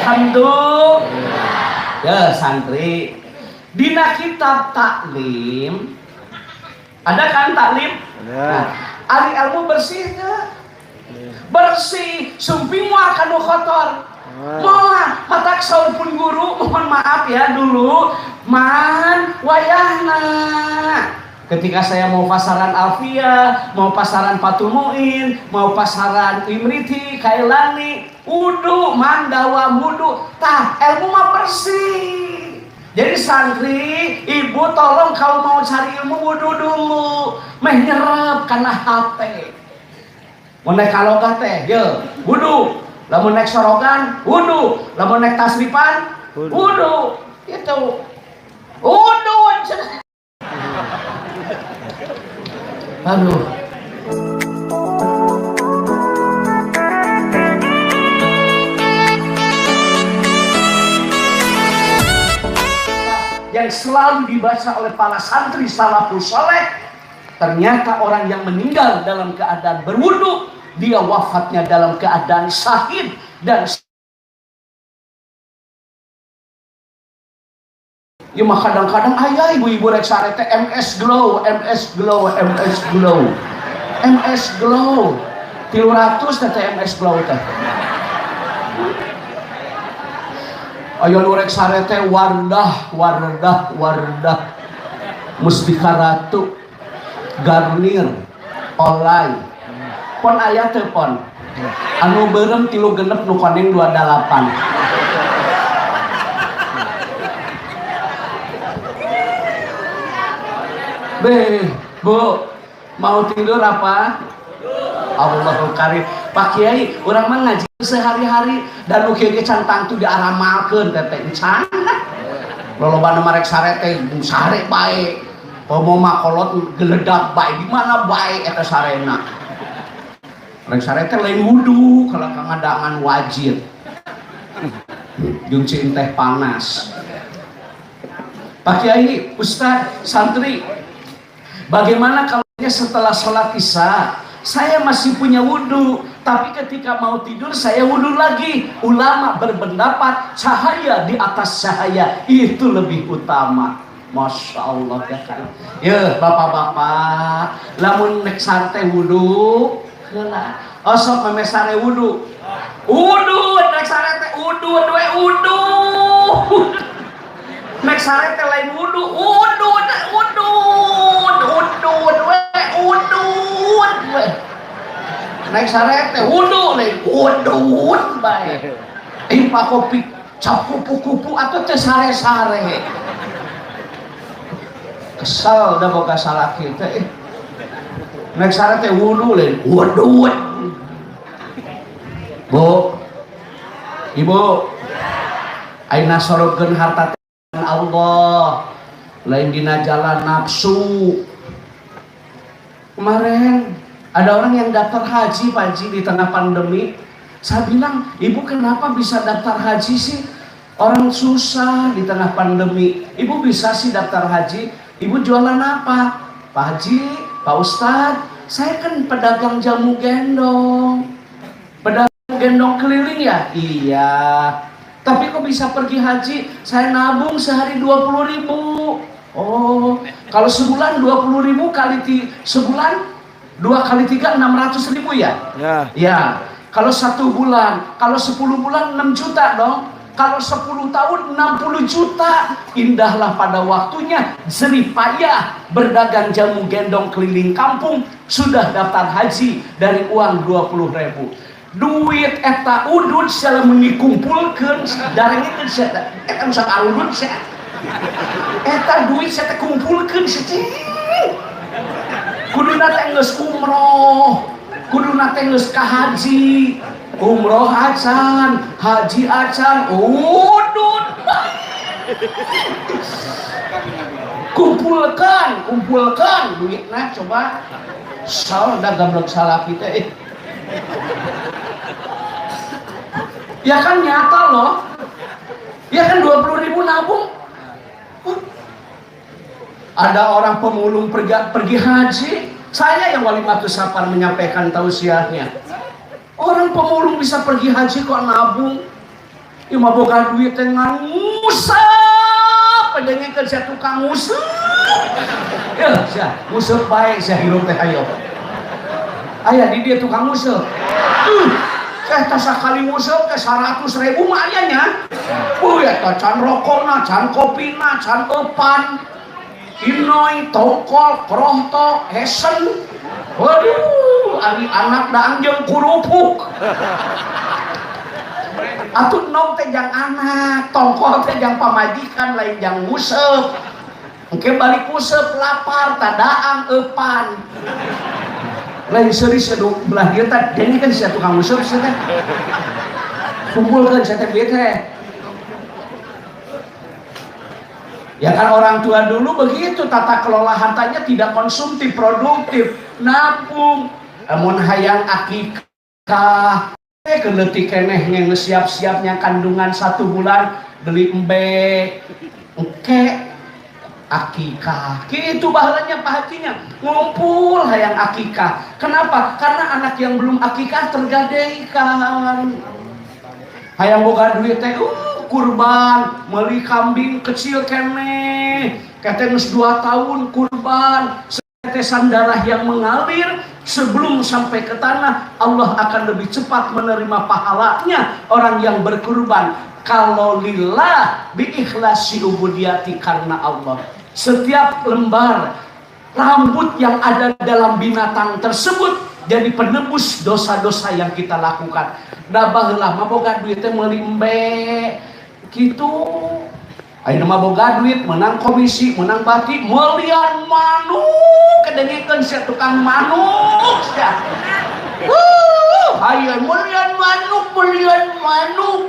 Alhamdulillah. Ya santri, dina kitab taklim ada kan taklim? Nah, ari ilmu bersih teu? Bersih, sumping moal kanu kotor. Moal, matak saur pun guru, mohon maaf ya dulu, man wayahna. Ketika saya mau pasaran Alfia, mau pasaran Fathul Muin, mau pasaran Imriti, Kailani, wudu, mandawa, wudu, tah ilmu mah bersih. Jadi santri, ibu tolong kalau mau cari ilmu wudu dulu, meh nyerap karena hati. Mau naik kalogah teh, ye, wudu. Lamun naik sorogan, wudu. Lamun naik tasripan, wudu. Itu. Wudu. Aduh. Yang selalu dibaca oleh para santri salafus soleh, ternyata orang yang meninggal dalam keadaan berwudu, dia wafatnya dalam keadaan syahid. Dan ya mah kadang-kadang ayah ibu-ibu rek sare teh MS Glow, MS Glow, MS Glow, MS Glow, 300 teh MS Glow teh. Ayo nu rek sare teh Wardah, Wardah, Wardah, Mustika Ratu, Garnier, Olay. Pon aya teu pon? Anu beureum 3 genep nu koneng 28. Beh, Bu, mau tidur apa? Allahu Karim. Pak Kiai, urang mah ngaji sehari-hari dan nu kieu ge can tangtu diaramalkeun teh teh can. Lolobana marek sare teh sare bae. Komo mah kolot geledak bae di mana bae eta sarena. Rek sare teh lain wudu kalau kangadangan wajib. Jeung cing teh panas. Pak Kiai, Ustad, santri, bagaimana kalau setelah sholat isya saya masih punya wudhu, tapi ketika mau tidur saya wudhu lagi? Ulama berpendapat cahaya di atas cahaya itu lebih utama. Masya Allah ya kan. Ya bapak-bapak, lamun nek sante wudhu, heula. Osok meme sare wudhu. Wudhu nek sare teh wudhu, we wudhu. Nek sare teh lain wudhu, wudhu, wudhu, wudhu, we wudhu, we. Nek sare teh wudhu lain wudhu bae. Impa kopi cap kupu-kupu atau teh sare-sare. Kesel dah boga salaki teh. Nek sare teh wudhu lain wudhu. Bu, Ibu, ayeuna sorogkeun harta Allah lain dina jalan nafsu. Kemarin ada orang yang daftar haji Pak Haji di tengah pandemi. Saya bilang, ibu kenapa bisa daftar haji sih? Orang susah di tengah pandemi. Ibu bisa sih daftar haji? Ibu jualan apa? Pak Haji, Pak Ustadz, saya kan pedagang jamu gendong. Pedagang gendong keliling ya? Iya. Tapi kok bisa pergi haji? Saya nabung sehari 20.000. Oh, kalau sebulan 20.000 kali sebulan 2 kali 3 600.000 ya? Ya. Ya. Kalau 1 bulan, kalau 10 bulan 6 juta dong. Kalau 10 tahun 60 juta. Indahlah pada waktunya jerih payah berdagang jamu gendong keliling kampung, sudah daftar haji dari uang 20.000. Duit eta udud selama dikumpulkeun darengekeun sia eta bisa udud sia. Eta duit sia teh kumpulkeun sia. Kuduna teh geus umroh, kuduna teh geus ka haji. Umroh acan, haji acan, udud. Kumpulkan, kumpulkan duitna coba. Sal dah gablek salah kita eh. Ya kan nyata loh. Ya kan 20.000 nabung. Ada orang pemulung pergi haji. Saya yang walimatus safar menyampaikan tausiahnya. Orang pemulung bisa pergi haji kok nabung. Ieu mah boga duit teh ngan nguseup, padengekeun sia tukang nguseup. Ya, sia nguseup bae sia hirup teh hayo. Aya di dieu tukang nguseup. Eta sakali nguseup teh 100.000 mah aya nya. Eta can rokokna, can kopina, can eupan. Inoy, tongkol, krohto, hesen. Waduh, ari anak daang jeung kurupuk. Atuh nog teh jang anak, tongkol teh jang pamajikan, lain jang nguseup. Engke balik nguseup lapar, tadaang eupan. Lain seuri seduh belah dieu teh dengekeun sia tukang nguseup sia teh. Kumpulkeun sia teh duit teh. Ya kan orang tua dulu begitu, tata kelola hartanya tidak konsumtif, produktif, nabung. Amun hayang akikah, keleutik keneh nge siap-siapnya kandungan 1 bulan beli embe, engke akikah. Gitu bahalanya Pak Hajinya, ngumpul hayang akikah. Kenapa? Karena anak yang belum akikah tergadaikan. Hayang boga duit teh, kurban, beli kambing kecil keneh, kete geus 2 tahun kurban, setetesan darah yang mengalir sebelum sampai ke tanah, Allah akan lebih cepat menerima pahalanya orang yang berkurban. Kalau lillah bi ikhlasi ubudiyati karena Allah. Setiap lembar rambut yang ada dalam binatang tersebut jadi penebus dosa-dosa yang kita lakukan. Da baheula mah boga duit teh meuli embe kitu. Ayeuna mah boga duit menang komisi, menang baki, melian manuk, kedengekeun sia tukang manuk sia. Hayo melian manuk, melian manuk.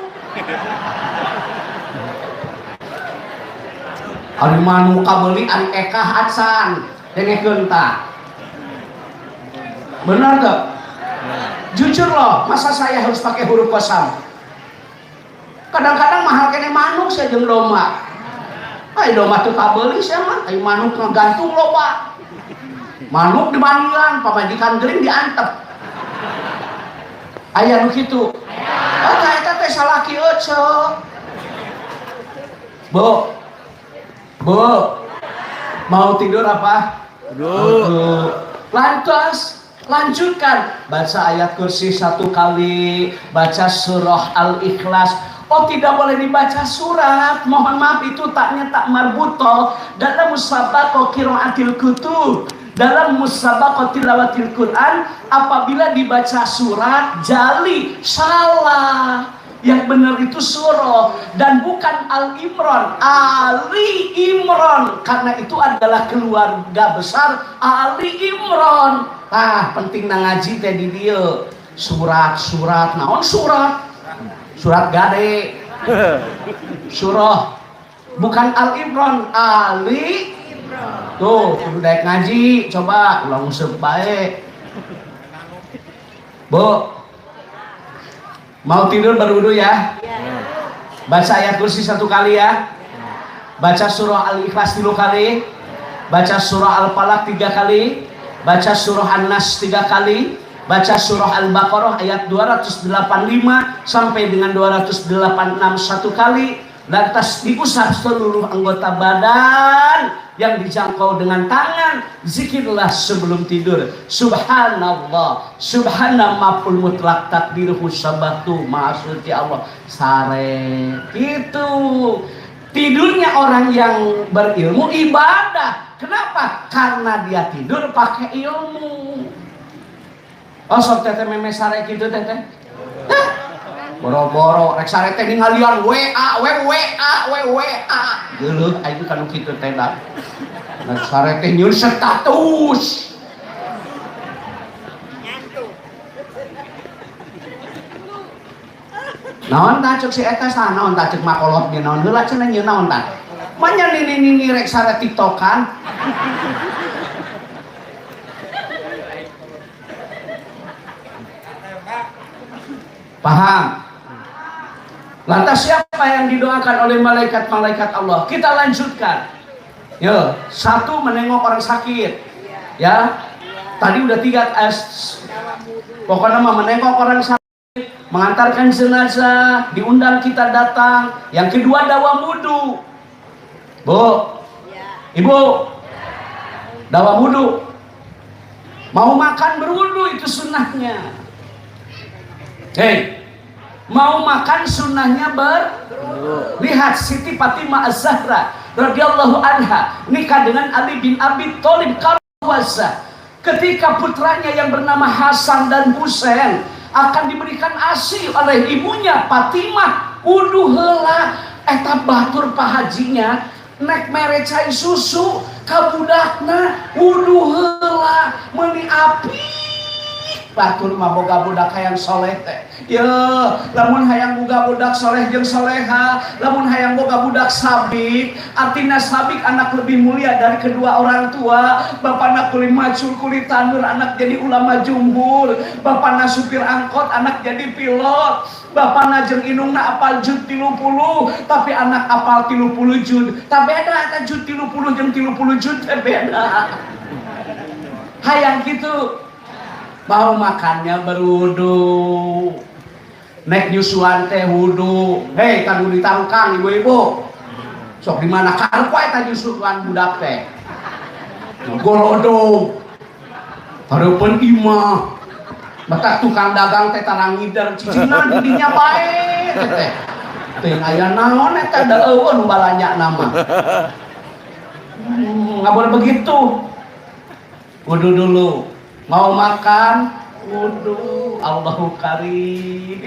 Ari manuk kabeuli ari ekah acan, dengekeun tah. Benar gak? Jujur loh, masa saya harus pakai huruf kosam? Kadang-kadang mahal kene manuk saya jeung domba. Ai domba teu kabeuli sia mah, ai manuk ngegantung loba. Manuk dimandian, pamajikan gering diantep. Aya nu kitu. Oh, tah eta teh salaki euceu. Bu. Bu. Mau tidur apa? Tidur. Lantas lanjutkan baca ayat kursi 1 kali, baca surah Al-Ikhlas. Oh, tidak boleh dibaca surat. Mohon maaf, itu taknya tak marbuto. Dalam musabaqah qiraatil kutub, dalam musabaqah tilawatil Quran, apabila dibaca surat jali salah. Yang benar itu surah dan bukan Al-Imran, Ali Imran, karena itu adalah keluarga besar Ali Imran. Ah, penting na ngaji teh di dieu. Surat-surat naon surat? Surat gade. Surah bukan Al-Imran, Ali Imran. Tuh, kudu daek ngaji, coba ulah nguseup bae. Bu, mau tidur berwudu ya? Baca ayat kursi 1 kali ya. Baca surah Al-Ikhlas 3 kali. Baca surah Al-Falaq 3 kali. Baca surah An-Nas 3 kali. Baca surah Al-Baqarah ayat 285 sampai dengan 286 1 kali. Lantas diusap seluruh anggota badan yang dijangkau dengan tangan. Zikirlah sebelum tidur. Subhanallah, subhana maf'ul mutlak takdiruhu sabatu ma'asuti Allah. Sare. Itu tidurnya orang yang berilmu ibadah. Kenapa? Karena dia tidur pakai ilmu. Oh, sok teteh meme sare gitu teteh. Hah? Boro-boro rek sare teh ningalian WA, W WA, W WA. Geuleuh aing kanu kitu teh da. Rek sare teh nyieun status. Naon tah ceuk si eta sah naon tah ceuk makolot ge naon heula cenah nyieun naon tah. Manya nini-nini rek sare tiktokan. Paham? Lantas siapa yang didoakan oleh malaikat-malaikat Allah? Kita lanjutkan. Yo, 1 menengok orang sakit. Ya. Tadi udah 3 S. Pokoknya mah menengok orang sakit, Mengantarkan jenazah, diundang kita datang. Yang kedua dawam wudu. Bu, ibu, dawam wudu. Mau makan berwudu itu sunnahnya. Hei, mau makan sunnahnya ber. Lihat Siti Fatimah Az-Zahra radhiyallahu anha nikah dengan Ali bin Abi Thalib karwazah. Ketika putranya yang bernama Hasan dan Husain akan diberikan ASI oleh ibunya Fatimah, wudu heula. Eta batur pahajinya nek mere cai susu ka budakna wudu heula, meuni apik. Batur mah boga budak hayang soleh teh. Ye, lamun hayang boga budak soleh jeung soleha, lamun hayang boga budak sabik, artinya sabik anak lebih mulia dari kedua orang tua. Bapakna kuli macul, kuli tandur, anak jadi ulama jumhur. Bapakna supir angkot, anak jadi pilot. Bapakna jeung indungna apal juz 30, tapi anak apal 30 juz. Tak beda eta juz 30 jeung 30 juz teh beda. Hayang gitu. Mau makannya berwudu, nek nyusuan teh wudu. Hei, kan ditarukang ibu-ibu sok di mana karep wae eta nyusuan budak teh golodog hareupeun imah. Batak tukang dagang teh tarang ngider cicinan di dinya bae teh teh aya naon eta, da eueuh nu balanja nama. Nggak boleh begitu. Wudu dulu, mau makan wudu. Allahu karim,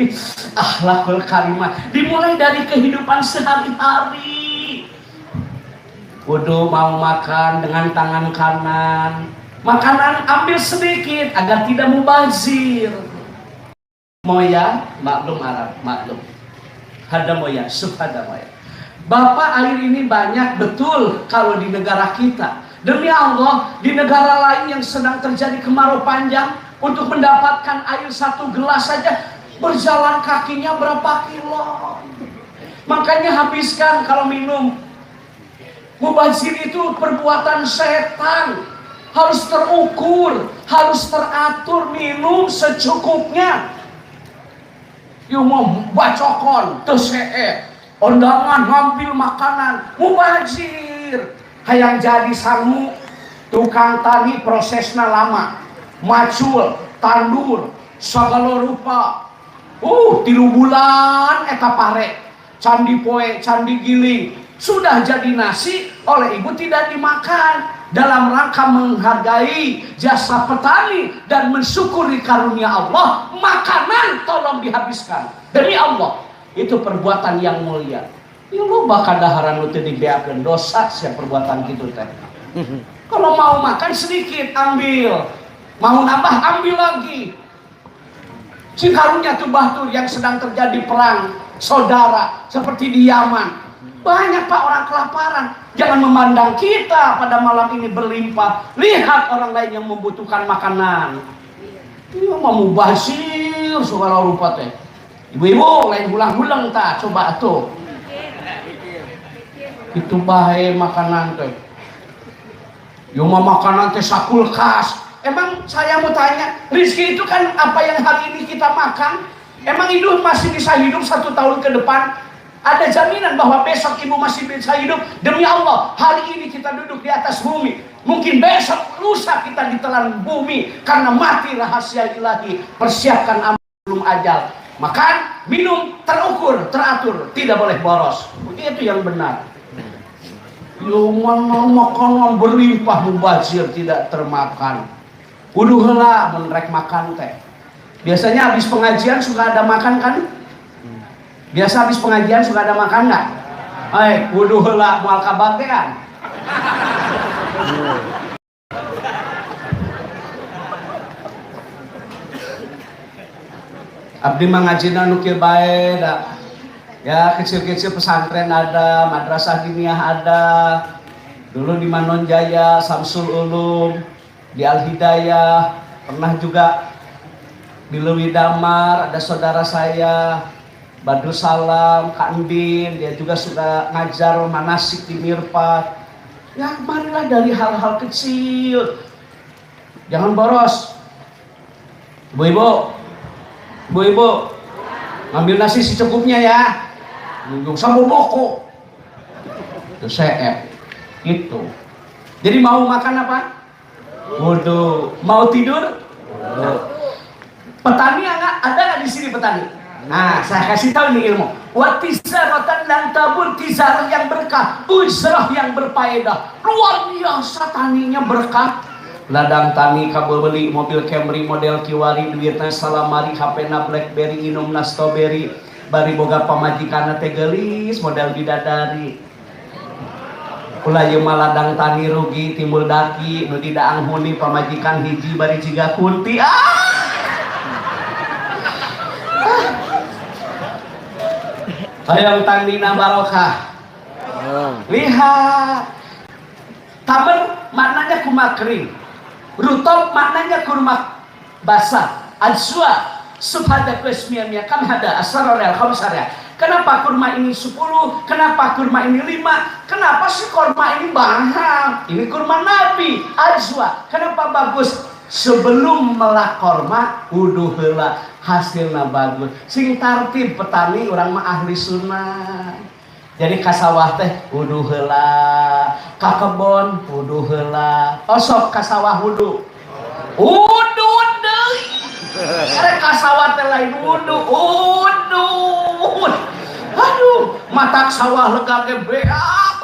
akhlakul karimah dimulai dari kehidupan sehari-hari. Wudu, mau makan dengan tangan kanan, makanan ambil sedikit agar tidak mubazir. Moya maklum, Arab maklum, hada moya subhada moya. Bapak, air ini banyak betul kalau di negara kita. Demi Allah, di negara lain yang sedang terjadi kemarau panjang, untuk mendapatkan air satu gelas saja berjalan kakinya berapa kilo. Makanya habiskan kalau minum. Mubazir itu perbuatan setan. Harus terukur, harus teratur, minum secukupnya. Yuk mau bacokon, terus undangan ngambil makanan, mubazir. Hayang jadi sangu, tukang tani prosesnya lama, macul, tandur, segala rupa. 3 bulan eta pare, can dipoe, can digiling, sudah jadi nasi oleh ibu tidak dimakan dalam rangka menghargai jasa petani dan mensyukuri karunia Allah. Makanan tolong dihabiskan, demi Allah itu perbuatan yang mulia. Ya lu bakal daharan lu teu dibeakeun, dosa sia perbuatan gitu teh. Kalau mau makan sedikit ambil, mau nambah ambil lagi. Si karunya tuh batur yang sedang terjadi perang saudara seperti di Yaman, banyak pak orang kelaparan. Jangan memandang kita pada malam ini berlimpah. Lihat orang lain yang membutuhkan makanan. Iya, mau mubazir segala rupa teh. Ibu-ibu lain hulang-hulang tak coba tuh. Itu bae makanan teh. Yo mah makanan teh sakulkas. Emang saya mau tanya, rizki itu kan apa yang hari ini kita makan? Emang hidup masih bisa hidup satu tahun ke depan? Ada jaminan bahwa besok ibu masih bisa hidup? Demi Allah, hari ini kita duduk di atas bumi. Mungkin besok lusa kita ditelan bumi karena mati rahasia ilahi. Persiapkan amal sebelum ajal. Makan, minum, terukur, teratur, tidak boleh boros. Itu yang benar. Yo makanan berlimpah, mubazir tidak termakan. Wudu heula mun rek makan teh. Biasanya habis pengajian suka ada makan kan? Biasa habis pengajian suka ada makan nggak? Eh, wudu heula, moal kabar teh kan? Abdi mah ngajina nu kieu bae da. Ya, kecil-kecil pesantren ada, madrasah diniyah ada. Dulu di Manon Jaya, Samsul Ulum, di Al Hidayah, pernah juga di Lewi Damar ada saudara saya Badrus Salam, Kak Endin, dia juga suka ngajar manasik di Mirpat. Ya, marilah dari hal-hal kecil. Jangan boros. Bu-ibu, bu-ibu, Ngambil nasi secukupnya ya. Nunjuk saboboko. Itu seep. Itu. Jadi mau makan apa? Wudu. Mau tidur? Wudu. Petani enggak? Ada nggak di sini petani? Nah, saya kasih tahu ini ilmu. Wa tizaratan lan tabur, tizarah yang berkah, uzrah yang berfaedah. Luar biasa taninya berkah. Ladang tani kabeli mobil Camry model kiwari, duitna salamari, HP-na BlackBerry, inumna strawberry, bari boga pamajikanna teh geulis model bidadari. Ulah ieu mah ladang tani rugi timbul daki, nu didaang huni pamajikan hiji bari jiga kunti. Ah! Hayang tanina barokah. Lihat. Tamer maknanya kurma kering. Rutob maknanya kurma basah. Ajwa subhada kusmia mia kam hada asarorel khamsarya. Kenapa kurma ini 10? Kenapa kurma ini 5? Kenapa sih kurma ini mahal? Ini kurma Nabi. Ajwa. Kenapa bagus? Sebelum melak korma wudu heula, hasilna bagus. Sing tartib petani, urang mah ahli sunnah. Jadi ka sawah teh wudu heula, ka kebon wudu heula. Osok ka sawah wudu. Wudu deui. Arek ka sawah teh lain wudu, wudu. Aduh, matak sawah lega ge beak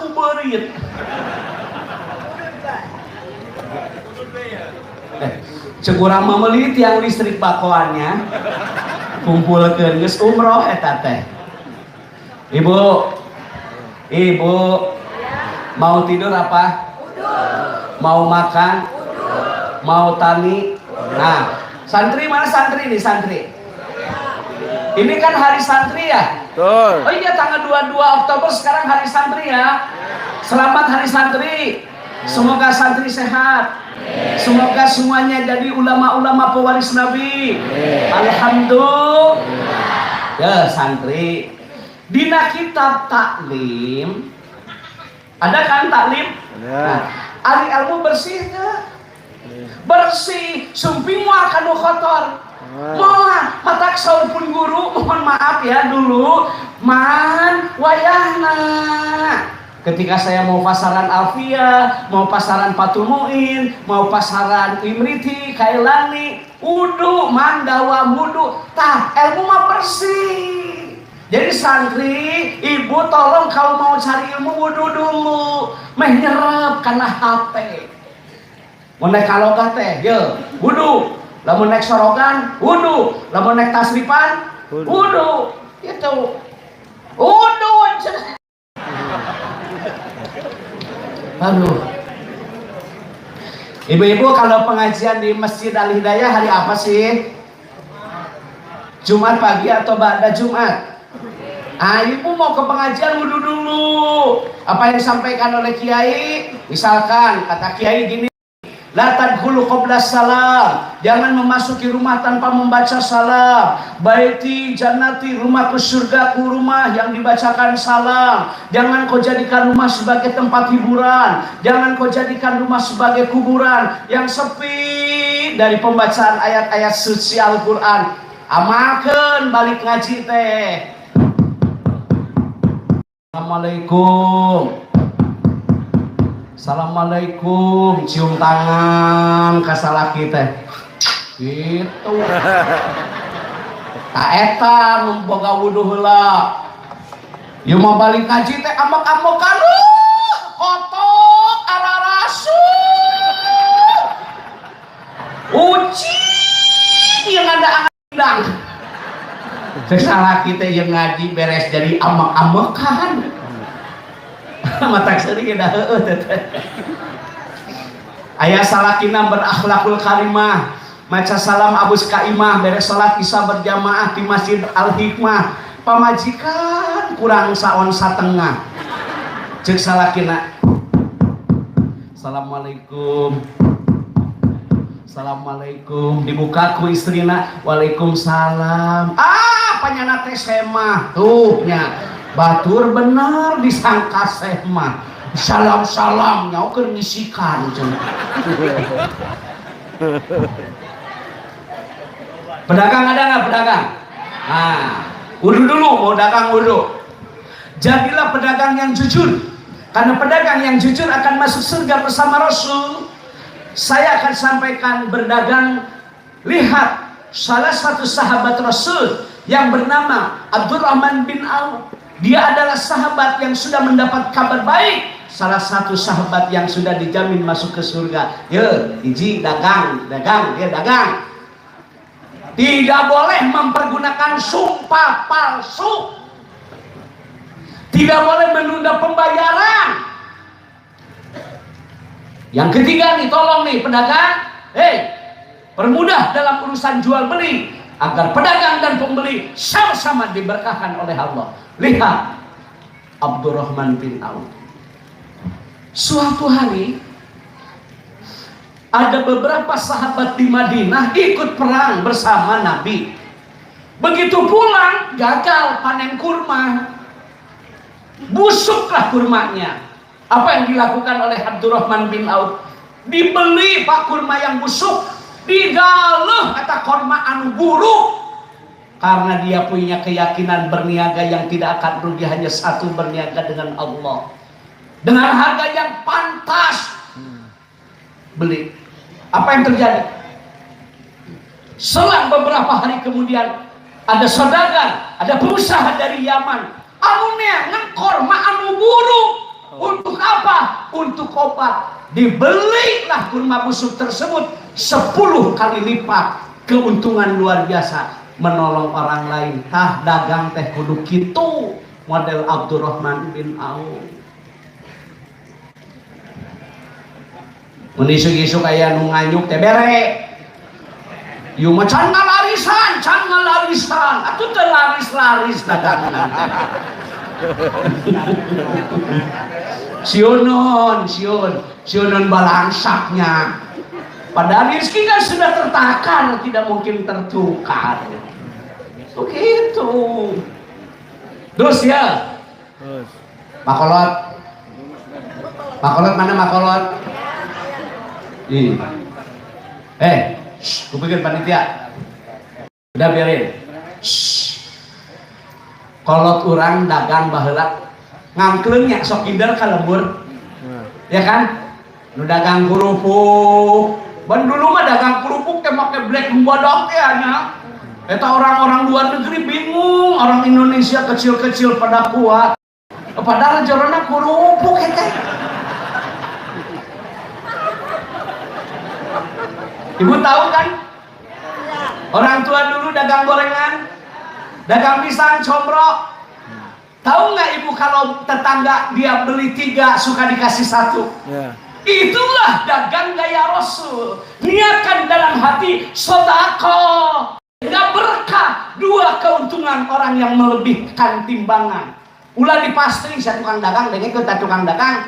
ku beurit. Cek urang mah meuli tiang listrik bakoannya. Kumpulkeun geus umroh eta teh. Ibu. Ibu. Mau tidur apa? Mau makan? Mau tani? Nah, santri mana santri nih santri? Ini kan hari santri ya? Betul. Oh iya, tanggal 22 Oktober sekarang hari santri ya. Selamat hari santri. Semoga santri sehat. Semoga semuanya jadi ulama-ulama pewaris Nabi. Alhamdulillah. Ya santri. Dina kitab taklim. Ada kan taklim? Ada. Nah, ari ilmu bersih teu? Bersih, sumping moal kanu kotor. Moal, matak saur pun guru, mohon maaf ya dulu, man wayahna. Ketika saya mau pasaran Alfia, mau pasaran Fathul Muin, mau pasaran Imriti, Kailani, wudu, mandawa, wudu, tah ilmu mah bersih. Jadi santri, ibu tolong kalau mau cari ilmu wudu dulu, meh nyerep karena HP. Mau naik kaloga teh, ye, wudu. Lamun naik sorogan, wudu. Lamun naik tasripan, Wudu. Wudu. Itu. Wudu. Aduh. Ibu-ibu kalau pengajian di Masjid Al Hidayah hari apa sih? Jumat pagi atau ba'da Jumat? Ah, ibu mau ke pengajian wudu dulu. Apa yang disampaikan oleh kiai? Misalkan kata kiai gini, la tadkhulu qabla salam. Jangan memasuki rumah tanpa membaca salam. Baiti jannati, rumahku surgaku, rumah yang dibacakan salam. Jangan kau jadikan rumah sebagai tempat hiburan. Jangan kau jadikan rumah sebagai kuburan yang sepi dari pembacaan ayat-ayat suci Al-Quran. Amalkeun balik ngaji teh. Assalamualaikum. Assalamualaikum, cium tangan ka salaki teh. Gitu. Ta eta nu boga wudu heula. Ieu mah balik ngaji teh ambek-ambekan, kotok ararasu. Ucing yang ada andang. Cek salaki teh yang ngaji beres jadi ambek-ambekan. Mata seuring dah heueuh teh. Aya salakina berakhlakul karimah, maca salam abus ka imah, beres salat isya berjamaah di Masjid Al Hikmah. Pamajikan kurang saon satengah. Cek salakina, Assalamualaikum. Assalamualaikum. Dibuka ku istrina, waalaikumsalam. Ah, panyana teh semah. Tuh nya. Batur bener disangka semah. Salam-salam nyawa keur ngisikan cenah. Pedagang ada nggak pedagang? Nah, Wudu dulu, mau dagang wudu. Jadilah pedagang yang jujur, karena pedagang yang jujur akan masuk surga bersama Rasul. Saya akan sampaikan berdagang. Lihat salah satu sahabat Rasul yang bernama Abdurrahman bin Auf. Dia adalah sahabat yang sudah mendapat kabar baik, salah satu sahabat yang sudah dijamin masuk ke surga. Ya, hiji dagang, dagang, dia dagang. Tidak boleh mempergunakan sumpah palsu. Tidak boleh menunda pembayaran. Yang ketiga nih, tolong nih pedagang, hei, permudah dalam urusan jual beli agar pedagang dan pembeli sama-sama diberkahkan oleh Allah. Lihat Abdurrahman bin Auf. Suatu hari ada beberapa sahabat di Madinah ikut perang bersama Nabi. Begitu pulang gagal panen kurma. Busuklah kurmanya. Apa yang dilakukan oleh Abdurrahman bin Auf? Dibeli, Pak, kurma yang busuk, digaleuh eta kurma anu buruk. Karena dia punya keyakinan berniaga yang tidak akan rugi, hanya satu, berniaga dengan Allah. Dengan harga yang pantas. Beli. Apa yang terjadi? Selang beberapa hari kemudian ada saudagar, ada pengusaha dari Yaman. Anu neangan korma anu buruk. Untuk apa? Untuk obat. Dibelilah kurma busuk tersebut 10 kali lipat. Keuntungan luar biasa. Menolong orang lain. Tah, dagang teh kudu kitu, model Abdurrahman bin Auf. Mun isuk-isuk aya nu nganyuk teh bere. Ieu mah can ngalarisan, can ngalarisan. Atuh teu laris-laris dagangan teh. Sieuneun, sieun, sieuneun balangsaknya. Padahal rezeki kan sudah tertakar, tidak mungkin tertukar. Begitu. Terus ya. Terus. Makolot. Makolot mana makolot? Ih. Eh, shh, kupikir panitia. Udah biarin. Shh. Kolot urang dagang baheula ngangkleungnya sok kinder ka lembur. Nah. Ya kan? Nu dagang kerupuk. Ban dulu mah dagang kerupuk teh make black bodok ya nya. Eta orang-orang luar negeri bingung, orang Indonesia kecil-kecil pada kuat. Padahal jerona kerupuk eta. Ibu tahu kan? Orang tua dulu dagang gorengan, dagang pisang, comro. Tahu nggak ibu kalau tetangga dia beli 3 suka dikasih 1? Ya. Itulah dagang gaya Rasul. Niatkan dalam hati sodako. Nggak berkah. 2 keuntungan orang yang melebihkan timbangan. Ulah dipastri, saya tukang dagang, dengar kita tukang dagang.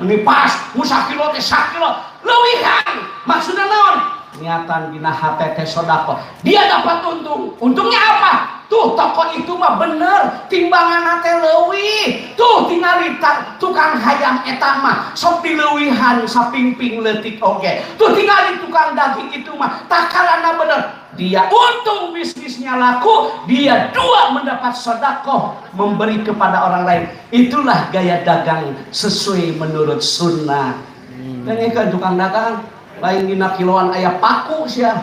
Ini pas, mu sakilo teh sakilo, leuwihan. Maksudnya naon? Niatan dina hate teh sodako. Dia dapat untung. Untungnya apa? Tuh toko itu mah bener, timbangan teh leuwih. Tuh tingali tukang hayam eta mah sok dileuwihan sapingping leutik oge. Tuh tingali tukang daging itu mah takalana bener. Dia untung, bisnisnya laku, dia 2 mendapat sodakoh, memberi kepada orang lain. Itulah gaya dagang sesuai menurut sunnah. Dan ini kan tukang dagang lain dina kiloan aya paku sia.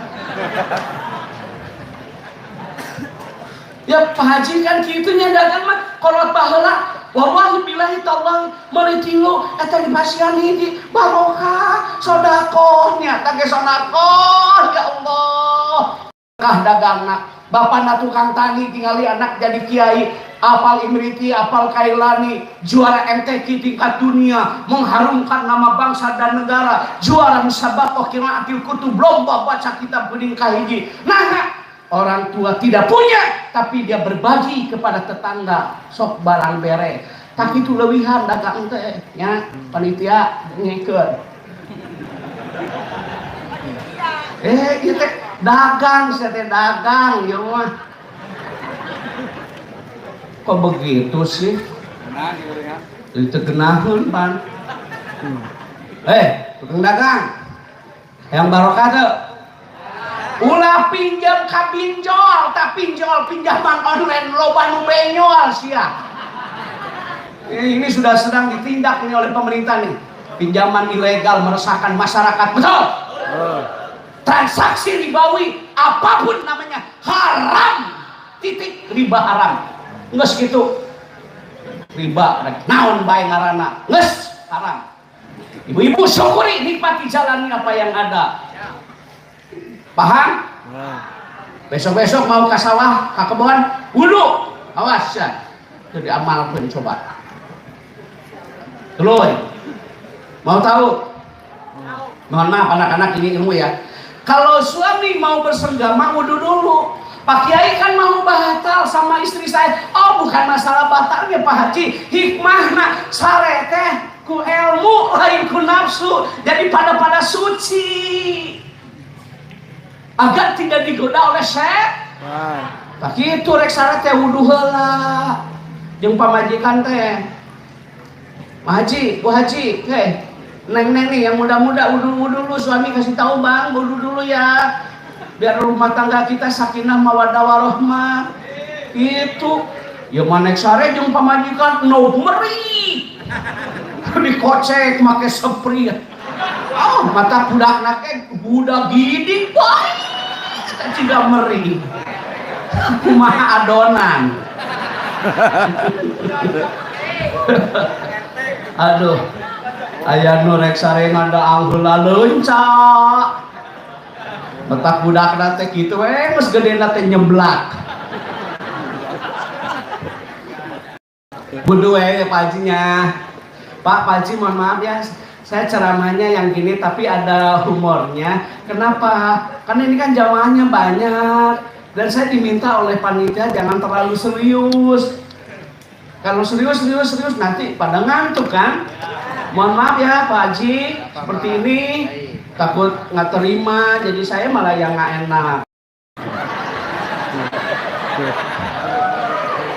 Ya Pak Haji kan kitunya dagang mah kolot baheula wallahi billahi tallahi meuli tilu eta di pasian hiji barokah sodakoh nya teh sodakoh ya Allah. Kah dagangna bapana tukang tani tingali anak jadi kiai apal Imriti apal Kailani juara MTQ tingkat dunia mengharumkan nama bangsa dan negara juara musabaqah qiraatil kutub lomba baca kitab kuning kahiji. Nah orang tua tidak punya tapi dia berbagi kepada tetangga sok barang bere tak itu leuwihan dagang teh nya panitia ngikeun ieu teh dagang sia teh dagang ieu mah kok begitu sih itu genaheun pan. Tukang dagang yang barokah tuh. Ulah pinjam ka pinjol, tak pinjol pinjaman online loba nu benyol sia. Ini sudah sedang ditindak ini oleh pemerintah nih. Pinjaman ilegal meresahkan masyarakat. Betul? Transaksi ribawi apapun namanya haram. Titik, riba haram. Geus kitu. Riba rek naon bae ngaranna. Geus haram. Ibu-ibu syukuri, nikmati, jalani apa yang ada. Paham? Besok-besok mau ke sawah, ke kebun, wudhu. Awas ya. Itu diamalkan coba. Tuluy. Mau tahu? Mohon maaf anak-anak, ini ilmu ya. Kalau suami mau bersenggama, wudhu dulu. Pak Kiai kan mau batal sama istri saya. Oh, bukan masalah batalnya, Pak Haji. Hikmahna sare teh ku ilmu, lain ku nafsu. Jadi pada pada suci. Agar tidak digoda oleh setan. Tah kitu, rek sare teh wudu heula. Jeung pamajikan teh. Pak Haji, Bu Haji, heh. Neng-neng nih yang muda-muda, wudu wudu dulu, suami kasih tahu, "Bang, wudu dulu ya. Biar rumah tangga kita sakinah mawaddah warahmah." Itu ya manek sare jeung pamajikan no meri. Dikocek make sepri. Oh, mata budak ge budak gidik bae. Ciga meri. Kumaha adonan. Aduh. Aya nu rek sare ngadaang heula leunca. Matak budakna teh kitu we, geus gedena teh nyemblak. Wudu we Pak Hajinya. Pak, Pak Haji, mohon maaf ya, saya ceramahnya yang gini tapi ada humornya. Kenapa? Karena ini kan jamaahnya banyak dan saya diminta oleh panitia jangan terlalu serius. Kalau serius, serius, serius nanti pada ngantuk kan? Mohon maaf ya, Pak Haji, seperti ini takut nggak terima, jadi saya malah yang nggak enak.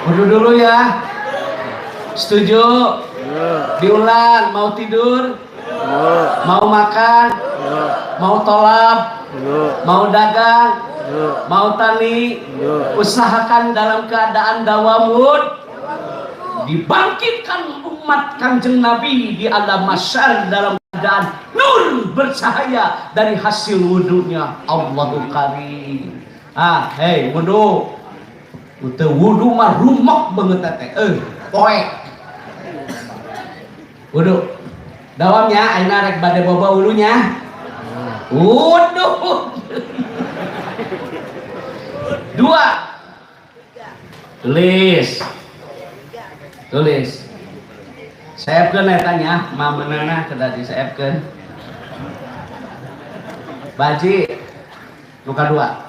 Wudu dulu ya. Setuju? Diulang, mau tidur? Mau makan? Mau tolap? Mau dagang? Mau tani? Usahakan dalam keadaan dawamud. Dibangkitkan umat Kanjeng Nabi di alam mahsyar dalam keadaan nur bercahaya dari hasil wudunya. Allahu Karim. Ah, hei, wudu. Teu wudu mah rumok banget teh. Eh, poek. Wudu. Dawamnya ayeuna rek bade bobo wulunya. Wudu. Dua. Tulis. Tulis. Seepkeun eta nya, mamenana kedah diseepkeun. Baji. Nu kadua.